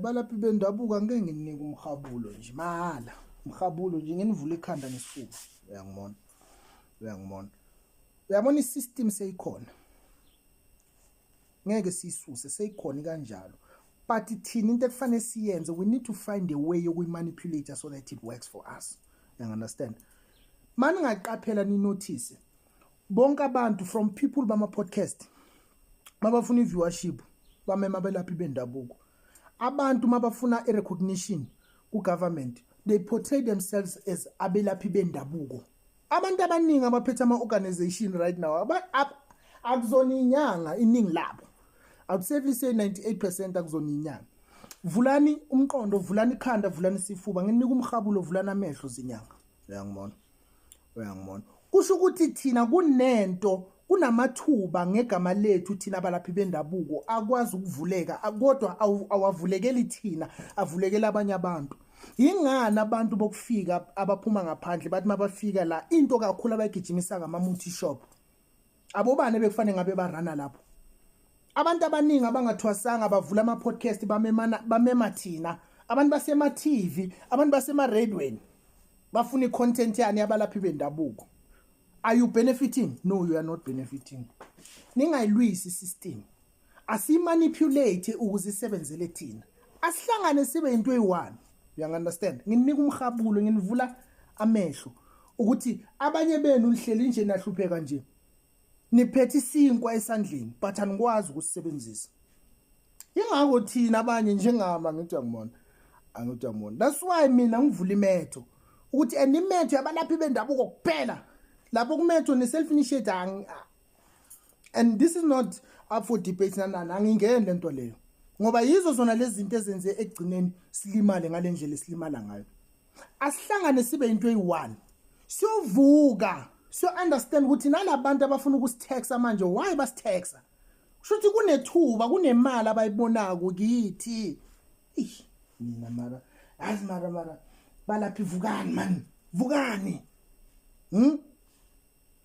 Balaphi bendabuko, angeke nginike umhabulo nje mahhala, umhabulo nje nginivula ikhanda nesifuba. Uyangibona, uyangibona, uyabona, i-system seyikhona, ngeke siyisuse, seyikhona kanjalo. But thina into ekufanele siyenze, we need to find a way yokuyi-manipulate so that it works for us. You understand? Mani ngaqaphela, ni-notice bonke abantu, from people bama-podcast mabafuna i-viewership, bamema abelaphi bendabuko. Abantu mabafuna i-recognition ku-government, they portray themselves as abelaphi bendabuko. Abantu abaningi abaphethe ama-organization right now akuzona inyanga, iningi labo. I would safely say 98% akuzona inyanga. Vulani umqondo, vulani ikhanda, vulani isifuba. Nginika umhabulo, vulani amehlo, zinyanga. Uyangibona, uyangibona? Kusho ukuthi thina kunento, kunamathuba ngegama lethu thina abalaphi bendabuko akwazi ukuvuleka, kodwa awavulekeli thina, avulekela abanye abantu. Yingani abantu bokufika abaphuma ngaphandle bathi mabafika la, into kakhulu abayigijimisa ngama-muti shop? Abobani bekufanele ngabe barana lapho? Abantu abaningi abangathwasanga bavula ama-podcast, bamemana, bamema thina. Abantu basema-TV, abantu basema-radweni bafuna i-content yani yabalaphi bendabuko. Are you benefiting? No, you are not benefiting. Ningayilwisi i-system, asimanipulate ukuze isebenzele thina. Asihlangane sibe into eyi-one. You understand? Nginika umhabulo, nginivula amehlo ukuthi abanye benu nihleli nje, nahlupheka nje, niphethe isinkwa esandleni but anikwazi ukusisebenzisa. Ingakho thina abanye njengama, ngithi uyangibona, angithi uyangibona, that's why mina ngivula imetho ukuthi, and imetho yabalaphi bendabuko kuphela. Lapho kumetho ne-self initiate, and this is not up for debate nanani, angingeni lento leyo, ngoba yizo zona lezi zinto ezenze ekugcineni silimale ngale ndlela esilimala ngayo. Asihlangane sibe into eyi-one, siyovuka, siyo-understand ukuthi nalabantu abafuna ukusitaxa manje, why basitaxa? Kusho ukuthi kunethuba, kunemali abayibonako kithi. Ih, mina mara yazi, mara balaphi, vukani man, vukani.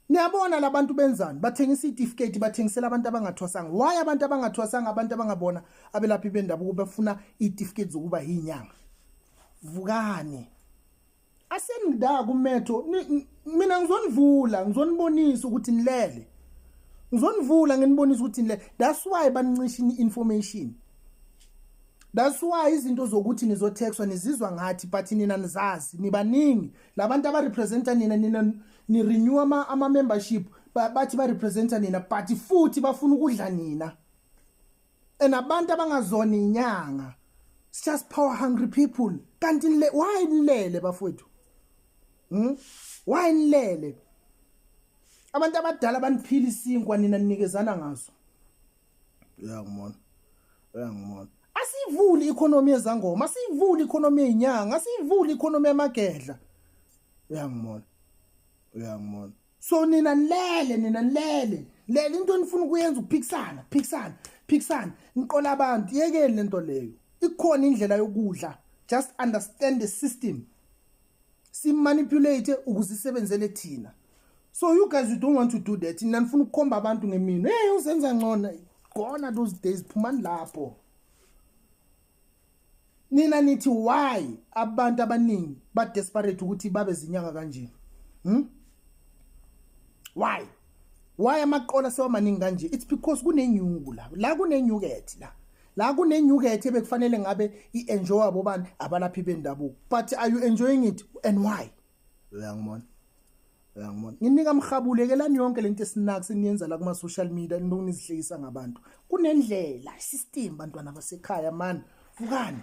Niyabona labantu benzani? Bathengisa itifiketi, bathengisela abantu abangathwasanga. Why abantu abangathwasanga, abantu abangabona abelaphi bendabuko, bafuna itifiketi zokuba yinyanga? Vukani, asenida kumetho. Mina ngizonivula, ngizonibonisa ukuthi nilele. Ngizonivula, nginibonisa ukuthi nilele. That's why banincisha information. That's why izinto zokuthi nizotaxwa nizizwa ngathi, but nina nizazi nibaningi labantu abarepresenta nina. Nina ni renew ama membership, bathi barepresenta nina, but futhi bafuna ukudla nina. And abantu abangazona inyanga, it's just power hungry people. Kanti nile, why nilele bafowethu? Why nilele? Abantu abadala baniphila isinkwa, nina ninikezana ngaso. Uyangibona, uyangibona? Asivule economy yezangoma, asivule economy yezinyanga, asivule economy yamagedla. Uyangibona, uyangibona? So nina nilele, nina nilele lele. Into enifuna ukuyenza ukuphikisana, phikisana, phikisana, niqola abantu. Yekeni lento leyo, ikhona indlela yokudla. Just understand the system, simanipulate ukuze isebenzele thina. So you guys, you don't want to do that. Nina nifuna ukukhomba abantu ngeminwe, "Hey, uzenza ngcono." Gona those days, phumani lapho. Nina nithi why abantu abaningi ba desperate ukuthi babe zinyanga kanje? Why amaqola sewamaningi kanje? It's because kunenyuku la, la kunenyukethi la, la kunenyukethi ebekufanele ngabe i-enjoy bobani? Abalaphi bendabuko. But are you enjoying it, and why? Uyangibona, uyangibona? Nginika mhabule-kelani yonke lento esinaka seniyenza la kuma-social media, nizihlekisa ngabantu. Kunendlela, system, bantwana basekhaya man, vukani.